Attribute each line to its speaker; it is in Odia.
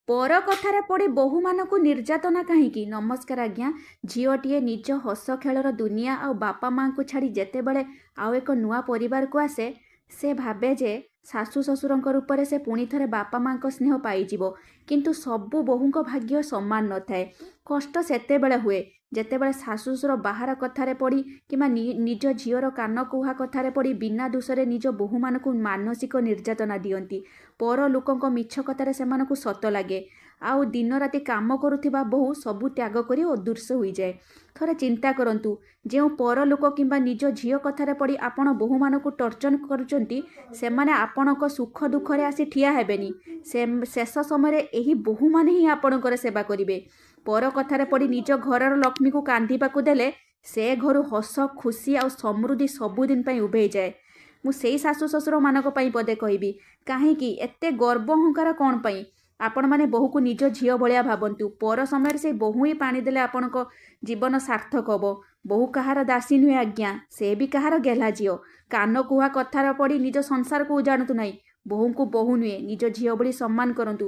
Speaker 1: ପର କଥାରେ ପଡ଼ି ବୋହୂମାନଙ୍କୁ ନିର୍ଯାତନା କାହିଁକି? ନମସ୍କାର ଆଜ୍ଞା। ଝିଅଟିଏ ନିଜ ହସ ଖେଳର ଦୁନିଆ ଆଉ ବାପା ମାଆଙ୍କୁ ଛାଡ଼ି ଯେତେବେଳେ ଆଉ ଏକ ନୂଆ ପରିବାରକୁ ଆସେ, ସେ ଭାବେ ଯେ ଶାଶୁ ଶ୍ୱଶୁରଙ୍କ ରୂପରେ ସେ ପୁଣି ଥରେ ବାପା ମାଆଙ୍କ ସ୍ନେହ ପାଇଯିବ। କିନ୍ତୁ ସବୁ ବୋହୂଙ୍କ ଭାଗ୍ୟ ସମାନ ନଥାଏ। କଷ୍ଟ ସେତେବେଳେ ହୁଏ ଯେତେବେଳେ ଶାଶୁ ଶ୍ୱଶୁର ବାହାର କଥାରେ ପଡ଼ି କିମ୍ବା ନିଜ ଝିଅର କାନ କୁହା କଥାରେ ପଡ଼ି ବିନା ଦୋଷରେ ନିଜ ବୋହୂମାନଙ୍କୁ ମାନସିକ ନିର୍ଯାତନା ଦିଅନ୍ତି। ପର ଲୋକଙ୍କ ମିଛ କଥାରେ ସେମାନଙ୍କୁ ସତ ଲାଗେ, ଆଉ ଦିନରାତି କାମ କରୁଥିବା ବୋହୂ ସବୁ ତ୍ୟାଗ କରି ଅଦୃଶ୍ୟ ହୋଇଯାଏ। ଥରେ ଚିନ୍ତା କରନ୍ତୁ, ଯେଉଁ ପର ଲୋକ କିମ୍ବା ନିଜ ଝିଅ କଥାରେ ପଡ଼ି ଆପଣ ବୋହୂମାନଙ୍କୁ ଟର୍ଚର କରୁଛନ୍ତି, ସେମାନେ ଆପଣଙ୍କ ସୁଖ ଦୁଃଖରେ ଆସି ଠିଆ ହେବେନି। ଶେଷ ସମୟରେ ଏହି ବୋହୂମାନେ ହିଁ ଆପଣଙ୍କର ସେବା କରିବେ। ପର କଥାରେ ପଡ଼ି ନିଜ ଘରର ଲକ୍ଷ୍ମୀକୁ କାନ୍ଦିବାକୁ ଦେଲେ ସେ ଘରୁ ହସ ଖୁସି ଆଉ ସମୃଦ୍ଧି ସବୁଦିନ ପାଇଁ ଉଭେଇଯାଏ। ମୁଁ ସେଇ ଶାଶୁ ଶ୍ୱଶୁରମାନଙ୍କ ପାଇଁ ପଦେ କହିବି, କାହିଁକି ଏତେ ଗର୍ବ ଅହଙ୍କାର କ'ଣ ପାଇଁ? ଆପଣମାନେ ବୋହୂକୁ ନିଜ ଝିଅ ଭଳିଆ ଭାବନ୍ତୁ। ପର ସମୟରେ ସେଇ ବୋହୂ ହିଁ ପାଣି ଦେଲେ ଆପଣଙ୍କ ଜୀବନ ସାର୍ଥକ ହେବ। ବୋହୂ କାହାର ଦାସୀ ନୁହେଁ ଆଜ୍ଞା, ସେ ବି କାହାର ଗେହ୍ଲା ଝିଅ। କାନ କୁହା କଥାରେ ପଡ଼ି ନିଜ ସଂସାରକୁ ଉଜାଡ଼ନ୍ତୁ ନାହିଁ। ବୋହୂଙ୍କୁ ବୋହୂ ନୁହେଁ, ନିଜ ଝିଅ ଭଳି ସମ୍ମାନ କରନ୍ତୁ।